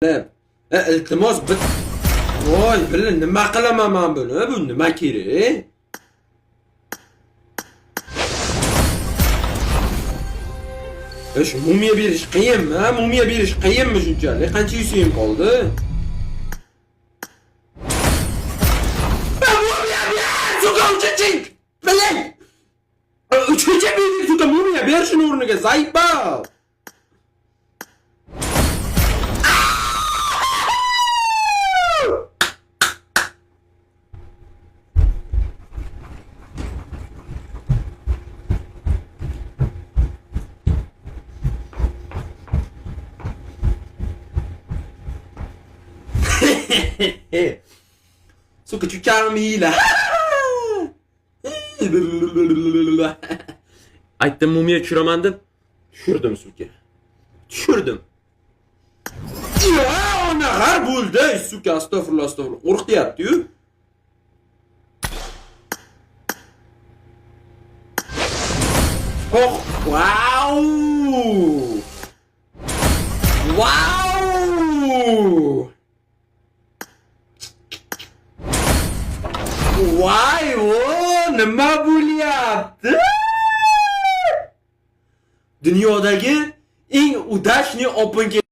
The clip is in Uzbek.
Iltimos, bit. Voy, billa, nima qilaman man buni? Bu nima kerak? Shu mumiya berish qiyinmi? Ha? Mumiya berish qiyinmi shunchalik? Qancha yusuyim qoldi? Mumiya ber! Сука, uchinchi! Biling! Uchinchi berdik, сука, mumiya ber shuni o'rniga, заебал! Сука, chucharmiylar. Aytdim, mumiya tushiraman deb. Tushirdim, сука. Tushirdim. Ya, ona g'ar bo'ldi, сука, astag'firullah, astag'firullah. Qo'rqityapti-yu. Oh, vau! Vau! Voy, o, nima bo'lyapti? Dunyodagi eng удачный open.